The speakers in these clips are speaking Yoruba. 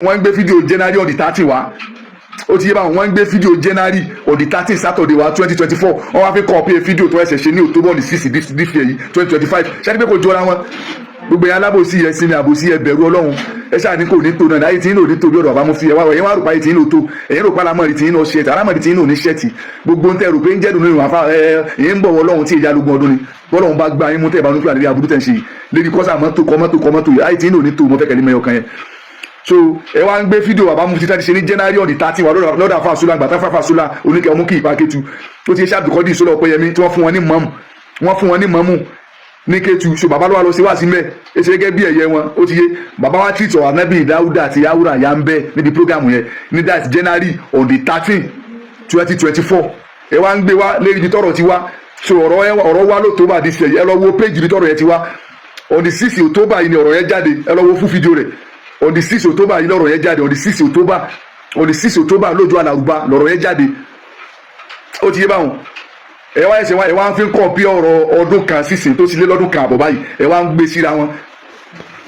Wọ́n ń gbé fídíò January on the 13 wá. Ó ti yé báwọn. Wọ́n ń gbé fídíò January on the 13 Saturday wá, 2024. Wọ́n wá fi kọ́ pé fídíò tó ẹsẹ̀ ṣe ní October on the 6 this year yìí, 2025. Ṣáà ní pé kò jọra wọn? Gbogbo yẹn, alábòsí yẹn, sinmi àbòsí. Ẹ bẹ̀rù Ọlọ́run. Ẹ ṣáà ní kò ní tó náà. Ayé tí ń lò ní tó bí ọ̀rọ̀ àbámu fi ẹ wá. Ẹ̀yin wá rò pa ayé tí ń lò tó. Ẹ̀yin rò pa alámọ̀rí tí ń lò ṣẹ́ẹ̀tì, alámọ̀rí tí ń lò ní ṣẹ́ẹ̀tì. Gbogbo ń tẹ́ rò pé ń jẹ́dùn nínú àfa ẹ. Ẹ̀yin ń bọ̀ wọ Ọlọ́run tí ìjà lógún ọdún ni. Bọ́lọ́run bá gbá yín mú, tẹ́ ẹ̀ bá ní pé àlè aburú tẹ̀ ń ṣe yìí lébi kọ́sà mọ́tò kọ́ mọ́tò kọ́ mọ́tò yìí, ayé tí ń lò ní tó. Mọ́ fẹ́ kẹ́lí mẹ́yọ kan yẹn. So ẹ wá ń gbé fídíò bàbá mufti tí a ti ṣe ní January on the 13 wà lọ́dọ̀ àfa àṣùlá gbàtà fàfà àṣùlá oníkẹ́ ọmú kí ìpàkẹ́tù ó ti ṣe àbíkọ́dí ìṣọlọ ọ̀pẹ́yẹmí tí wọ́n fún wọn ní mọ́mù, wọ́n fún wọn ní mọ́mù ní Kétu. So bàbá ló wà lọ sí wá sí mẹ́ ẹ ṣe gẹ́gẹ́ bí ẹ̀yẹ wọn. Ó ti yé. Bàbá wa treat ọ̀ anabi Dáúdà àti Awúrà yà ń bẹ́ níbi program yẹn ní that January on the 13, 2024. Ẹ wá ń gbé wá lérí ibi tọ́rọ̀ ti wá. So ọ̀rọ̀ ọ̀rọ̀ wá ló tó bá di sẹ̀yìn. Ẹ lọ wo page ibi tọ́rọ̀ yẹn ti wá. On the 6 October yìí ni ọ̀rọ̀ yẹn jáde. Ẹ lọ wo fún fídíò rẹ̀. On the 6 October yìí lọ́rọ̀ yẹn jáde. On the 6 October, on the 6 October, lójú àlàrúbá lọ́rọ̀ yẹn jáde. Ó ti yé báwọn. Ẹ wá ẹsẹ̀ wá, ẹ wá ń fi kọ́ bí ọ̀rọ̀ ọdún kan sísìn tó ti lé lọ́dún kan àbọ̀ báyìí. Ẹ wá ń gbé síra wọn.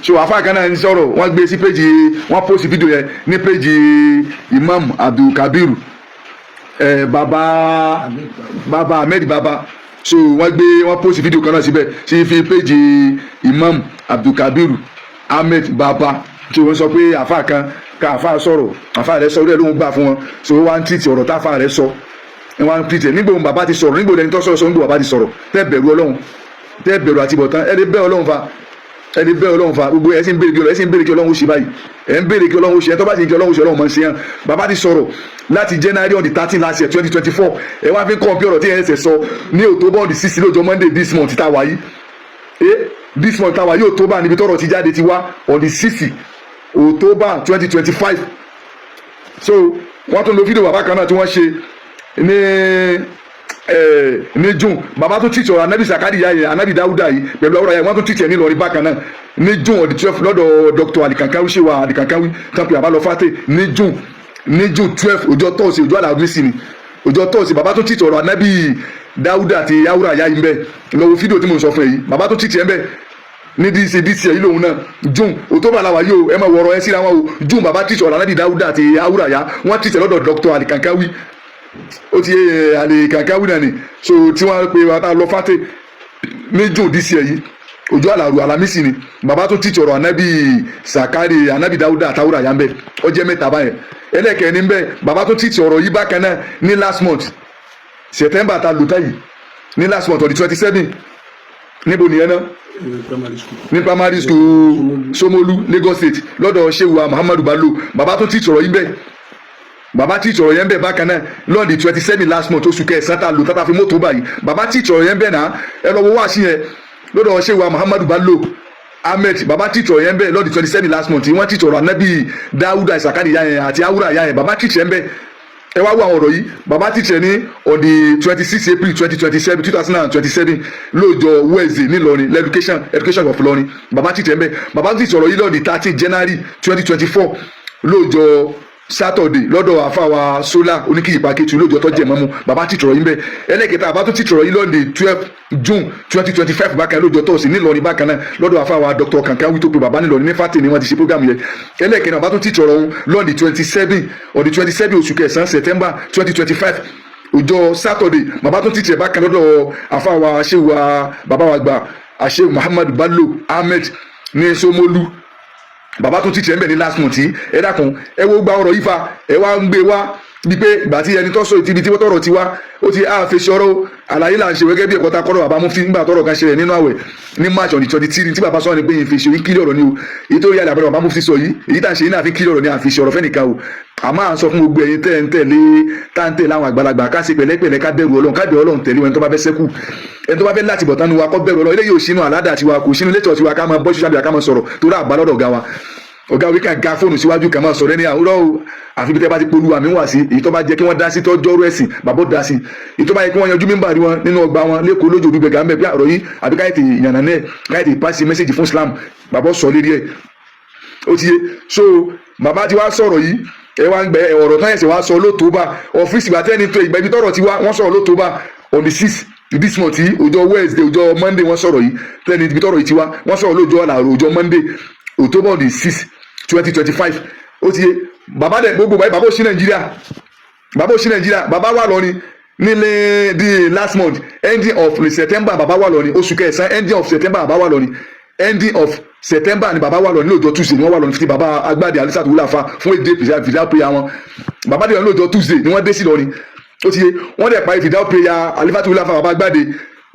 So àfa kan náà ń sọ̀rọ̀. Wọ́n gbé sí page, wọ́n post fídíò yẹn ní page Imam Abdulkabiru ẹ baba, baba Ahmed Baba. So wọ́n gbé, wọ́n post fídíò kan náà síbẹ̀ sí fi page Imam Abdulkabiru Ahmed Baba. So wọ́n sọ pé àfa kan ká àfa sọ̀rọ̀, àfa rẹ̀ sọ orí ẹ̀ ló ń gbà fún wọn. So wọ́n wá ń treat ọ̀rọ̀ táfa rẹ̀ sọ, wọ́n ń treat ẹ̀. Nígbà wọn bàbá ti sọ̀rọ̀, nígbà ẹni tó sọ̀rọ̀ sọ, nígbà bàbá ti sọ̀rọ̀, tẹ́ bẹ̀rù Ọlọ́run, tẹ́ bẹ̀rù àti bọ̀tán. Ẹ lè bẹ́ Ọlọ́run fa, ẹ lè bẹ́ Ọlọ́run fa. Gbogbo ẹ sì ń béèrè kí Ọlọ́run, ẹ sì ń béèrè kí Ọlọ́run ó ṣe báyìí. Ẹ ń béèrè kí Ọlọ́run ó ṣe. Ẹ tó bá sì ń kí Ọlọ́run ó ṣe, Ọlọ́run máa ń ṣe yẹn. Bàbá ti sọ̀rọ̀ láti January on the 13 last year, 2024. Ẹ wá fi kàn bí ọ̀rọ̀ tí ẹ ṣẹ̀ sọ ní October on the 6, lọ́jọ́ Monday this month tá a wà yìí. Ẹ this month tá a wà yìí, October, níbi tọ́rọ̀ ti jáde ti wá on the 6 October 2025. So wọ́n tún lo fídíò bàbá kan náà tí wọ́n ṣe ní June. Bàbá tó teach ọ̀rọ̀ anabi Sakari ya yẹn, anabi Dawuda yìí pẹ̀lú ọ̀rọ̀ yẹn, wọ́n tún teach ẹ̀ ní Ìlọrin bákan náà ní June on the 12 lọ́dọ̀ Dr Alikankawi, Ṣèwà Alikankawi tán pé àbálọ fàtẹ ní June 12, ọjọ́ tọ́sí, ọjọ́ àlàmísì ni, ọjọ́ tọ́sí. Bàbá tó teach ọ̀rọ̀ anabi Dawuda àti Awúrà ya yìí ń bẹ. Lọ́wọ́ fídíò tí mo sọ fún ẹ yìí, bàbá tó teach ẹ̀ ń bẹ ní dc yìí lòun náà. June, October làwà yìí o. Ẹ máa wọ̀rọ̀ ẹ síra wọn o. June, bàbá teach ọ̀rọ̀ anabi Dawuda àti Awúrà ya. Wọ́n teach ẹ̀ lọ́dọ̀ Dr Alikankawi. Ó ti yé Alikankawi náà ni. So tí wọ́n pe wọn tá lọ fàtẹ ní June dc yìí, ọjọ́ àlàrú alamisi ni. Bàbá tó teach ọ̀rọ̀ anabi Sakari, anabi Dawuda àtàwùrà yà ń bẹ. Ó jẹ́ mẹ́ta báyẹn. Ẹlẹ́kẹ̀ẹ́ ní bẹ́ẹ̀, bàbá tó teach ọ̀rọ̀ yìí bákan náà ní last month, September ta lò táyì, ní last month on the 27. Níbo nìyẹn náà? Primary school. Ní primary school Somolu, Lagos State, lọ́dọ̀ Shehu Muhammadu Bello. Bàbá tó teach ọ̀rọ̀ yìí bẹ́ẹ̀, bàbá teach ọ̀rọ̀ yẹn bẹ́ẹ̀ bákan náà lọ́ọ̀dì 27 last month, oṣù kẹsàn-án tá a lò tá a fi mọ́tò báyìí. Bàbá teach ọ̀rọ̀ yẹn bẹ́ẹ̀ náà. Ẹ lọ wo wá sí yẹn lọ́dọ̀ Shehu Muhammadu Bello Ahmed. Bàbá teach ọ̀rọ̀ yẹn bẹ́ẹ̀ lọ́ọ̀dì 27 last month. Wọ́n teach ọ̀rọ̀ anabi Dawuda Isakari ya yẹn àti Awura ya yẹn. Bàbá teach yẹn bẹ́ẹ̀. Ẹ wá wo àwọn ọ̀rọ̀ yìí. Bàbá teach ẹ ní on the 26 April 2027, 2027, lọ́jọ́ Wednesday, nílọrin, education of Ìlọrin. Bàbá teach ẹ ń bẹ. Bàbá teach ọ̀rọ̀ yìí lọ́ọ̀dì 13 January 2024, lọ́jọ́ Saturday, lọ́dọ̀ àfàwà Sola oníkìyìpá Ketu, lọ́jọ́ tó jẹ́ mọ́mú. Bàbá teach ọ̀rọ̀ yìí ń bẹ. Ẹlẹ́kẹta, bàbá tó teach ọ̀rọ̀ yìí lọ́ọ̀dì 12 June 2025 bákan, lọ́jọ́ tọ́sí, nílọrin bákan náà, lọ́dọ̀ àfàwà Dr Kankanwi tó pe bàbá nílọrin ní fàtẹ́ ni wọ́n ti ṣe program yẹn. Ẹlẹ́kẹta, bàbá tó teach ọ̀rọ̀ ọ̀hún lọ́ọ̀dì 27, on the 27 oṣù kẹsàn-án, September 2025, ọjọ́ Saturday. Bàbá tó teach ẹ̀ bákan lọ́dọ̀ àfàwà aṣèwà bàbá wa gbà àṣẹ Muhammad Bello Ahmed ní Somolu. Bàbá tó teach ẹ̀ ń bẹ̀ ní last month yìí. Ẹ dákun, ẹ wo gba ọ̀rọ̀ yìí fa. Ẹ wá ń gbé wá bíi pé ìgbà tí ẹni tó sọ ibi tí wọ́n tọrọ ti wá. Ó ti á fèsì ọ̀rọ̀ o. Àlàyé là ń ṣe gẹ́gẹ́ bí ẹ̀kọ́ ta kọ́rọ̀ bàbá mú fi nígbà tọrọ kan ṣẹlẹ̀ nínú àwẹ̀ ní March on the 23, tí bàbá sọ ni pé ìfèsì orí kílì ọ̀rọ̀ ni o. Èyí tó rí àlẹ́ àbẹ̀rẹ̀ bàbá mú fi sọ yìí, èyí tá à ń ṣe yìí náà fi kílì ọ̀rọ̀ ni. Àfèsì ọ̀rọ̀ fẹ́nìkan o. Àmọ́ à ń sọ fún gbogbo ẹ̀yin tẹ́ ń tẹ̀lé, tá ń tẹ̀lé àwọn àgbàlagbà, ká ṣe pẹ̀lẹ́pẹ̀lẹ́, ká bẹ̀rù Ọlọ́run, ká bẹ̀rù Ọlọ́run tẹ̀lé wọn. Ẹni tó bá fẹ́ sẹ́kù, ẹni tó bá fẹ́ láti bọ̀tán nu wa, kó bẹ̀rù Ọlọ́run. Eléyìí ò sínú àládà tiwa, kò sínú létò tiwa ká máa bọ́ social media, ká máa sọ̀rọ̀ torí àbá lọ́dọ̀ ọ̀gá wa. Ọ̀gá wí kàn ga fóònù síwájú kàn máa sọ̀rọ̀ ẹni àwùrọ̀ o. Àfi bí tẹ́ bá ti polú àmì wá sí. Èyí tó bá jẹ́ kí wọ́n dá sí tọ́jọ́rú ẹ̀sìn, bàbá ó dá sí. Èyí tó bá yẹ kí wọ́n yanjú mímbà rí wọn nínú ọgbà wọn lẹ́kọ̀ọ́ lójó olúgbẹ̀gà ń bẹ̀ pé àrọ̀ yìí, àbí káyọ̀tì ìyànnà náà, káyọ̀tì pàṣẹ message fún Islam, bàbá ó sọ lérí ẹ̀. Ó ti yé. So bàbá ti wá sọ̀rọ̀ yìí, ẹ wá ń gbẹ ọ̀rọ̀ tán ẹ̀sẹ̀ wá sọ lótóbà ọ́fíìsì ìgbà tẹ́ni tó ìgbà ibi tọ́rọ̀ ti wá. Wọ́n sọ̀rọ̀ lótóbà on the 6 this month yìí, ọjọ́ Wednesday, ọjọ́ Monday wọ́n sọ̀rọ̀ yìí. Tẹ́ni ibi tọ́rọ̀ yìí ti wá, wọ́n sọ̀rọ̀ lójọ́ àlàrò, ọjọ́ Monday, October on the 6, 2025. Ó ti yé bàbá dẹ̀ gbogbo báyìí. Bàbá ò sí Nàìjíríà, bàbá ò sí Nàìjíríà. Bàbá wà lọ́ni nílé the last month, ending of September. Bàbá wà lọ́ni oṣù kẹsàn-án, ending of September. Bàbá wà lọ́ni ending of September ni bàbá wà lọ́ni. Lóòjọ́ Tuesday ni wọ́n wà lọ́ni fi bàbá agbáde Alisatu Wúlàfà fún èdè fìdá prayer wọn. Bàbá dẹ̀ lóòjọ́ Tuesday ni wọ́n dé sí lọ́ni. Ó ti yé, wọ́n dẹ̀ parí fìdá prayer Alifatu Wúlàfà, bàbá agbáde.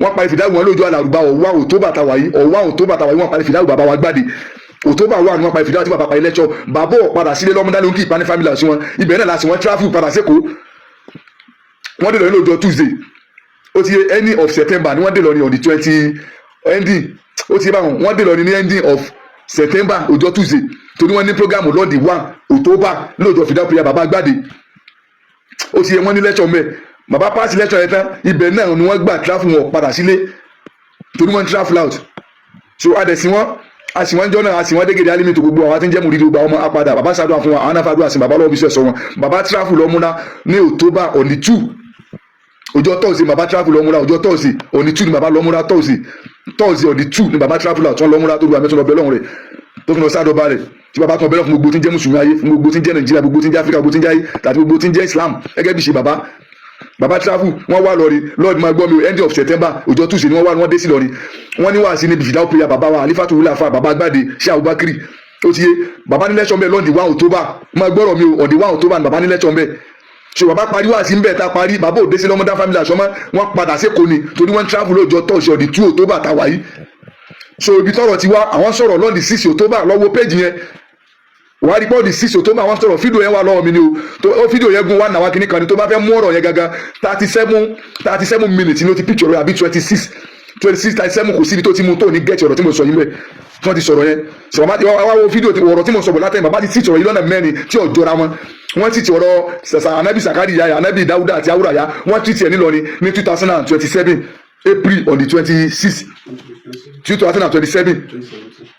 Wọ́n parí fìdá wọn lóòjọ́ Alárùbá, ọ̀wá October tàwa yìí. Ọ̀wá October tàwa yìí, wọ́n parí fìdá bàbá wa gbáde. October 1 wọ́n parí fìdá tí bàbá parí lecture. Bàbá ò padà sílé lọ́mọdé ló ń kí ìpani family àti wọn. Ibẹ̀ náà láti wọ́n travel padà sẹ́kọ̀ọ́. Wọ́n dé lọ ní lóòjọ́ Tuesday. Ó ti yé, ending of September ni wọ́n dé lọ ní on the 20 ending. Ó ti yé báwọn, wọ́n dé lọ ní ending of September, ọjọ́ Tuesday, torí wọ́n ní program lọ́ọ̀dì 1 October lóòjọ́ fìdá prayer bàbá gbàdé. Ó ti yé, wọ́n ní lecture mẹ́. Bàbá pass lecture yẹn tán, ibẹ̀ náà ni wọ́n gbà travel wọn padà sílé, torí wọ́n travel out. So adẹ̀sí wọn, a sì wọ́n jọ náà, a sì wọ́n dégèdè alimi tó gbogbo àwọn tí ń jẹ́ mùrídìí, gbogbo àwọn ọmọ apàdà. Bàbá ṣàdúrà fún wa, àwọn náà fàdúrà sí bàbá lọ́wọ́ bí sọ wọn. Bàbá travel lọ múra ní October on the 2, ọjọ́ Thursday. Bàbá travel lọ múra ọjọ́ Thursday on the 2 ni bàbá lọ múra. Thursday on the 2 ni bàbá travel out. Wọ́n lọ múra tó lu àmì tó lọ bẹ́ lọ́hùn rẹ̀, tó fi lọ sádọ́ba rẹ̀, tí bàbá kan bẹ́rẹ̀ fún gbogbo tí ń jẹ́ mùsùlùmí ayé, fún gbogbo tí ń jẹ́ Nàìjíríà, gbogbo tí ń jẹ́ Áfíríkà, gbogbo tí ń jẹ́ ayé tàbí gbogbo tí ń jẹ́ Islam, gẹ́gẹ́ bí ṣe bàbá. Bàbá travel, wọ́n wá lọ́rí lọ́ọ̀dì. Máa gbọ́ mi o, end of September, ọjọ́ Tuesday ni wọ́n wá, wọ́n dé sí lọ́rí. Wọ́n ní wàásí níbi fìdáwó prayer bàbá wa Alifatu Wúlàfà, bàbá gbàdé ṣé Abubakar. Ó ti yé, bàbá ní lecture mbẹ́ lọ́ọ̀dì 1 October. Máa gbọ́rọ̀ mi o, on the 1 October ni bàbá ní lecture mbẹ́. So bàbá parí wàásí mbẹ́ tá a parí, bàbá òde sí lọ́mọdá family àṣọmọ́. Wọ́n padà sẹ́kọ̀ọ́ ni, torí wọ́n travel lọ́jọ́ Thursday on the 2 October táwa yìí. So ibi tọ́rọ̀ ti wá, àwọn sọ̀rọ̀ lọ́ọ̀dì 6 October. Lọ́wọ́ péjì yẹn, wàá rí pọ́ọ̀dì 6 October àwọn sọ̀rọ̀. Fídíò yẹn wà lọ́wọ́ mi ni o. Tó ó fídíò yẹn gun wà náwó kìíní kan ni. Tó bá fẹ́ mú ọ̀rọ̀ yẹn gangan, 37 minutes ni ó ti picture rẹ̀, àbí 26, 26, 37. Kò síbi tó ti mú tó ní gẹ̀ẹ́tì ọ̀rọ̀ tí mo sọ yìí mẹ́ tí wọ́n ti sọ̀rọ̀ yẹn. Sọ̀rọ̀ bá ti wá wo fídíò ọ̀rọ̀ tí mo sọ̀rọ̀ látẹ̀yìn, bàbá ti sọ̀rọ̀ yìí lọ́nà mẹ́rin tí ò jọra wọn. Wọ́n ti ọ̀rọ̀ sàṣà Anabi Sakari yaya, Anabi Dawuda àti Awúrà ya. Wọ́n ti tiẹ̀ nílọrin ní 2027 April on the 26, 2027,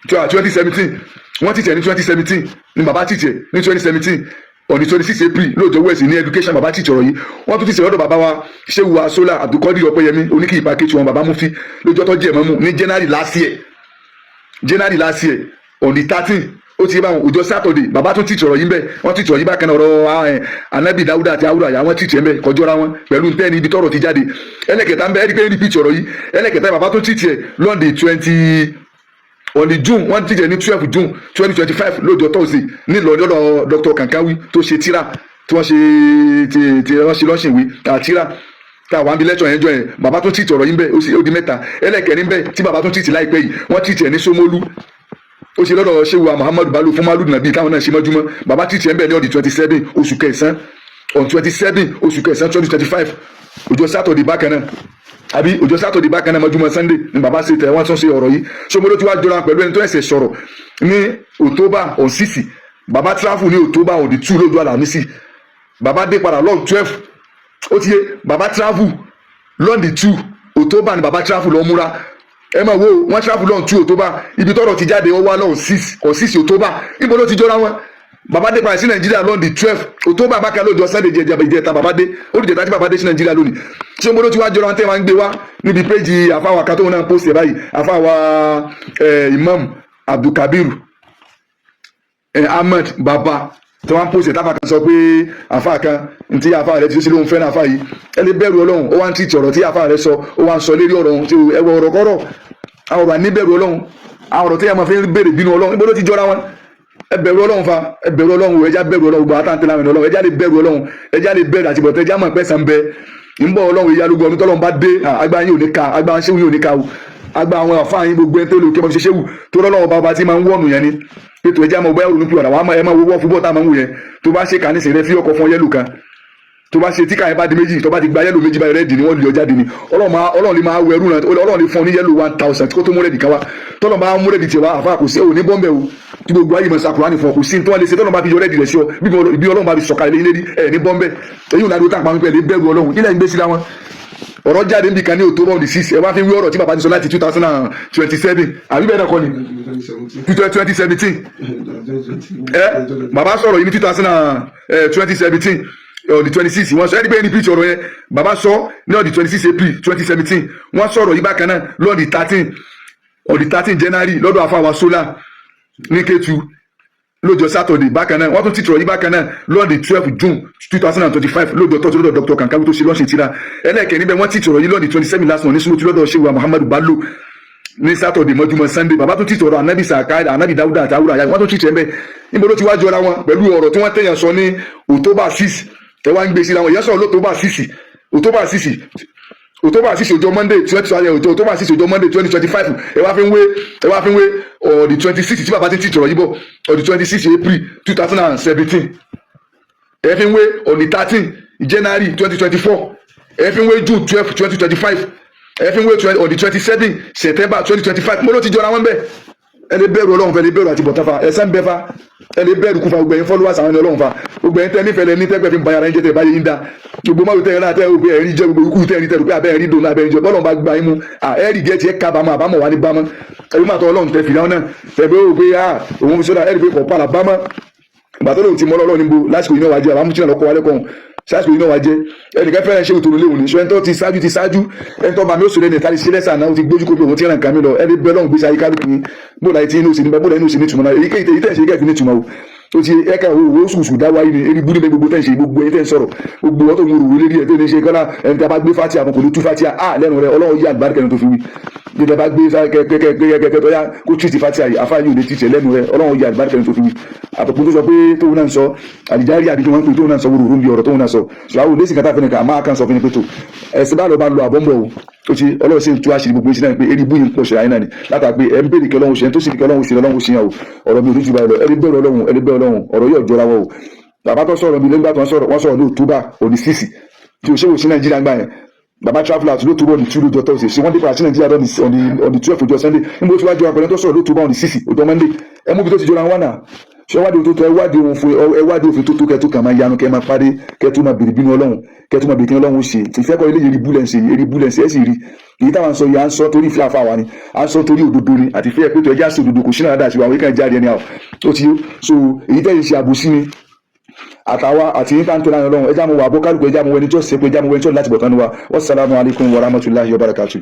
2017. Wọ́n ti tẹ̀ ní 2017 ní bàbá ti tẹ̀ ní 2017 on the 26 April lóòjọ́ wẹ̀sì ní education. Bàbá ti tọ̀rọ̀ yìí, wọ́n tún ti sọ̀rọ̀ lọ́dọ̀ bàbá wa Ṣéwù Asola Abdulkadir Ọpẹ́yẹmí oníkìyí package wọn, bàbá Mufi, lójọ́ tó jẹ́ mọ́mú ní January last year, January last year on the 13. Ó ti báwọn ọjọ́ Saturday, bàbá tún ti sọ̀rọ̀ yìí bẹ́ẹ̀. Wọ́n ti sọ̀rọ̀ yìí bákan náà, ọ̀rọ̀ Anabi Dawuda àti Awúrà yà, wọ́n ti tiẹ̀ bẹ́ẹ̀ kọjọ́ra wọn pẹ̀lú ntẹ́ni ibi tọ́rọ̀ ti jáde. Ẹlẹ́kẹta ń bẹ, ẹ̀rí pé ń repeat ọ̀rọ̀ yìí. Ẹlẹ́kẹta, bàbá tún ti tiẹ̀ lọ́ndì 20 on the June. Wọ́n ti jẹ́ ní 12 June 2025 lọ́jọ́ Thursday nílò lọ́dọ̀ Dr Kankawi tó ṣe tíra tí wọ́n ṣe tí tí wọ́n ṣe lọ́sìnwé àtìrà tá a wà ń bi lẹ́tọ̀ yẹn jọ yẹn. Bàbá tún tìtì ọ̀rọ̀ yìí ń bẹ̀, ó di mẹ́ta. Ẹlẹ́kẹ̀rin bẹ́ẹ̀ tí bàbá tún tìtì láìpẹ́ yìí, wọ́n tìtì ẹ̀ ní Sómólú. Ó ṣe lọ́dọ̀ Ṣéwù Muhammadu Balu fún Malu Nàbí táwọn náà ṣe mọ́júmọ́. Bàbá tìtì ẹ̀ ń bẹ̀ ní ọdún 27 oṣù kẹsàn-án, on 27 oṣù kẹsàn-án 2025, ọjọ́ Saturday bákan náà, àbí ọjọ́ Saturday bákan náà mọ́júmọ́ Sunday ni bàbá ṣe tẹ̀ wọ́n tún ṣe ọ̀rọ̀ yìí. Ṣomolo tí wàá jọra pẹ̀lú ẹni tó ẹ̀sẹ̀ sọ̀rọ̀ ní October on 6? Bàbá travel ní October on the 2 lójú Àlàmísì, bàbá dé padà lọ́ọ̀ 12. Ó ti yé, bàbá travel lọ́ọ̀dì 2 October ni bàbá travel lọ múra. Ẹ máa wo, wọ́n travel lọ́ọ̀n 2 October. Ibi tọ́rọ̀ ti jáde, ó wá lọ́ọ̀n 6, on 6 October. Ibo ló ti jọra wọn? Bàbá dé padà sí Nàìjíríà lọ́ọ̀dì 12 October bákan lójó Sunday jẹjẹ ìjẹta. Bàbá dé, ó dìjẹta tí bàbá dé sí Nàìjíríà lónìí. Ṣé mo ló ti wá jọra wọn tẹ́ máa ń gbé wá níbi péjì àfáwà kan tóun náà post ẹ̀ báyìí, àfáwà Imam Abdulkabir Ahmed bàbá tí wọ́n post ẹ̀, táfà kan sọ pé àfáà kan ntí àfáà rẹ ti ṣe lóun fẹ́ràn àfáà yìí? Ẹ lè bẹ̀rù Ọlọ́run. Ó wá ń tìtì ọ̀rọ̀ tí àfáà rẹ sọ, ó wá ń sọ lérí ọ̀rọ̀ tí ẹ wọ ọ̀rọ̀ kọ́rọ̀, àwọn ọ̀rọ̀ àníbẹ̀rù Ọlọ́run, àwọn ọ̀rọ̀ tí ẹ máa fi ń béèrè bínú Ọlọ́run. Ibo ló ti jọra wọn? Ẹ bẹ̀rù Ọlọ́run fa, ẹ bẹ̀rù Ọlọ́run o. Ẹjá bẹ̀rù Ọlọ́run. Gbogbo àtàntẹ̀ láwọn Ọlọ́run, ẹjá lè bẹ̀rù Ọlọ́run, ẹjá lè bẹ̀rù àtibọ̀tẹ́. Ẹjá mọ̀ pẹ́ sàn bẹ ń bọ̀. Ọlọ́run ìyá lógo ọdún tọ́lọ́run bá dé, agbára yín ò ní ka, agbára ṣéwù yín ò ní ka o, agbára àwọn àfáà yín, gbogbo ẹni tó lè kí ọmọ fi ṣe ṣéwù tó rọ́lọ́wọ́ bá tí máa ń wọ̀nù yẹn ni pẹ̀tù. Ẹjá mọ̀ bóyá ronú pé ọ̀rọ̀ àwọn ẹ máa wo wọ́ fúbọ̀ tá a máa ń wò yẹn. Tó bá ṣe kà ní sèré fi ọkọ̀ fún yellow kan, tó bá ṣe tíkà yẹn bá di méjì, tó bá ti gba yellow méjì báyìí, red ni wọ́n lè ọ jáde ni. Ọlọ́run lè máa wọ ẹrú náà. Ọlọ́run lè fún ọ ní yellow 1,000 kó tó mú red kan wá. Tọ́lọ́run bá mú red tiẹ̀ wá, àfa kò sí òní bọ́m̀bẹ̀ o. Tí gbogbo ayé mọ̀ sàkúránì fún ọ, kò sí ní tí wọ́n lè ṣe. Tọ́lọ́run bá fi yọ red rẹ̀ sí ọ, bí Ọlọ́run bá fi sọ̀kalẹ̀ lẹ́yìn lérí ẹ̀ ní bọ́m̀bẹ̀. Èyí ò ní adó tá a pa pípẹ́ lè bẹ̀rù Ọlọ́run ilẹ̀ ń gbé síra wọn. Ọ̀rọ̀ jáde níbi kan ní October on the 6, ẹ wá fi wí ọ̀rọ̀ tí bàbá ti sọ láti 2027, àbí bẹ́ẹ̀ náà kọ́ ni? 2017. Ẹ bàbá sọ̀rọ̀ yìí ní 2017 on the 26. Wọ́n sọ ẹni pé ní píìtì ọ̀rọ̀ yẹn, bàbá sọ ní on the 26 April 2017. Wọ́n sọ̀rọ̀ yìí bákan náà lọ́ọ̀dì 13, on the 13 January, lọ́dọ̀ àfàwà sola ní Kétu. Lọ́jọ́ Saturday bákan náà, wọ́n tún tìtìrọ̀ yìí bákan náà lọ́ọ̀dì 12 June 2025, lọ́jọ́ tọ́jú lọ́dọ̀ Dr. Kankawi tó ṣe lọ́ọ̀ṣì tíra. Ẹlẹ́ẹ̀kẹ́ níbẹ̀, wọ́n tìtìrọ̀ yìí lọ́ọ̀dì 27 last month ní Sunwó tí lọ́dọ̀ Ṣéwà Muhammadu Bello ní Saturday mọ́júmọ́ Sunday. Bàbá tún tìtìrọ̀ anabi Saka, anabi Dawuda àti Awúrà, wọ́n tún tìtìrẹ̀ ńbẹ̀. Níbo ló ti wá jọra wọn pẹ̀lú ọ̀rọ̀ tí wọ́n tẹ̀yàn sọ ní October 6? Ẹ wá ń gbé síra wọn. Ìyẹn sọ̀rọ̀ lÓctober 6, October 6, October 6, ọjọ́ Monday twenty, ọjọ́ October 6, ọjọ́ Monday 2025. Ẹ wá fi ń wé on the 26 tí bàbá ti ń tìtọ̀rọ̀ yìí bọ̀, on the 26 April 2017. Ẹ fi ń wé on the 13 January 2024. Ẹ fi ń wé June 12, 2025. Ẹ fi ń wé on the 27 September 2025. Mo ló ti jọra wọn bẹ́ẹ̀. Ẹ lè bẹ̀rù Ọlọ́run fẹ́, lè bẹ̀rù àti bọ̀tán fa ẹ̀sẹ̀ ń bẹ́ fa. Ẹ lè bẹ̀rù kúfa. Gbogbo ẹ̀yin followers àwọn ẹni Ọlọ́run fa, gbogbo ẹ̀yin tẹ́ nífẹ̀ẹ́ lẹ ní tẹ́gbẹ́ fi ń ba ara yín jẹ́, tẹ́ báyé yín dá, gbogbo máa tẹ́ ẹ̀ náà tẹ́ ẹ̀ pé ẹ̀rí jẹ́, gbogbo ikú tẹ́ ẹ̀rí tẹ́ rò pé abẹ́ ẹ̀rí dùn abẹ́ ẹ̀rí jẹ́, bọ́lọ̀ bá gba yín mú ẹ̀rí gẹ̀ẹ́tì ẹ̀ kábàámọ̀, àbámọ̀ wà ní bámọ́. Ẹ̀rí máa tọ́ Ọlọ́run tẹ́ fìdáwọn náà tẹ́ bẹ́ẹ̀ rò pé òun fi sọ́dà, ẹ̀rí pé kọ̀ pàlà bámọ́. Ìgbà tó lóun ti mọ́ Ọlọ́run níbo lásìkò yìí náà wájú àbámú tí náà lọ́kọ́ wálé kọ́hún sásìkò yìí náà wá jẹ́. Ẹnìkan fẹ́ràn ṣé òtò léwu ní sọ ẹni tó ti ṣáájú ti ṣáájú, ẹni tó bá mi ó sọ lẹ́nu ìta ṣe lẹ́sà náà, ó ti gbójú kó bí òun ti ràn kàn mí lọ. Ẹni bẹ́ẹ̀ lọ́hùn gbèsè ayé kálukú yín, bó láyé tí inú òsì ní bó láyé inú òsì ní ìtumọ̀ náà. Èyíkéyìí tẹ̀ tẹ̀ ṣe kẹ́ẹ̀fì ní ìtumọ̀ o. Ó ti ẹ̀ka owó sùsù dá wáyé ni eré búrú ní gbogbo tẹ̀ ń ṣe, gbogbo ẹ̀yin tẹ̀ ń sọ̀rọ̀, gbogbo ọ̀tọ̀ ń rò lérí ẹ̀ tó ní ṣe kọ́lá. Ẹni tí a bá gbé fatia fún kò ní tú fatia á lẹ́nu rẹ̀. Ọlọ́run yí àlùbáríkà ẹni tó fi wí dídá bá gbé kẹ́kẹ́kẹ́kẹ́ tó yá kó tìtì fatia yìí, afá yìí ò lè tìtì lẹ́nu rẹ̀. Ọlọ́run yí àlùbáríkà ẹni tó fi wí. Àtọ̀kùn tó sọ pé tóun náà ń sọ àdìjárí àbí tí wọ́n ń pè tóun náà ń sọ wúrúwúrú bí ọ̀rọ̀ tóun náà sọ sọ àwọn òdesì kàtà fẹ́ni ká máa kàn sọ fún ni pé tó ẹ̀sìn bá lọ bá lọ àbọ̀nbọ̀ o. Ó ti Ọlọ́run sì ń tú àṣírí gbogbo ìṣẹ́ náà pé eré ibú yìí ń pọ̀ ṣe ayé náà ni látà pé ẹ̀ ń bèrè kí Ọlọ́run ṣe, ẹ̀ tó sì ní kí Ọlọ́run ṣe, Ọlọ́run ṣe yàn o. Ọ̀rọ̀ mi ò ní jù báyìí lọ. Ẹni bẹ̀rù Ọlọ́run, ẹni bẹ̀rù Ọlọ́run, ọ̀rọ̀ yóò jọra wọn o. Bàbá tó sọ̀rọ̀ mi lẹ́gbàá tó ń sọ̀rọ̀, wọ́n sọ̀rọ̀ ní October on the 6 tí o ṣe wò sí Nàìjíríà gbà yẹn. Bàbá travel out lÓctober on the 2 lójọ́ Thursday, ṣé wọ́n dé padà sí Nàìjíríà on the 12 ọjọ́ Sunday. Níbo tí wàá jọ àpẹẹrẹ tó sọ̀rọ̀ lÓctober on the 6 ọjọ́ Monday? Ẹ mú bí tó ti jọra wọn náà. Ṣé wádìí tó tó, ẹ wádìí òfin, ẹ wádìí òfin tó tó kẹ tó kàn máa yanu, kẹ máa parí, kẹ tó máa bèrè bínú Ọlọ́run, kẹ tó máa bèrè kí Ọlọ́run ṣe ìfẹ́ kọ́ ilé yìí. Búlẹ̀ ń ṣe eré búlẹ̀ ń ṣe. Ẹ sì rí èyí táwọn sọ yìí, à ń sọ torí ìfẹ́ àfa wa ni, à ń sọ torí òdodo ni àti ìfẹ́ pé tó ẹjẹ́ àṣọ òdodo kò sínú àdáṣe wa, àwọn ìkànnì jáde ẹni àwọn tó ti so èyí tẹ́yìn ṣe àbòsí ni. Àtàwa àti yín táǹtò láàrin Ọlọ́run, ẹjá mo wà bó kálukú, ẹjá mo wẹni tó ṣe pé, ẹjá mo wẹni tó láti bọ̀ tán ni wa. Wassalamu alaikum warahmatullahi wabarakatuh.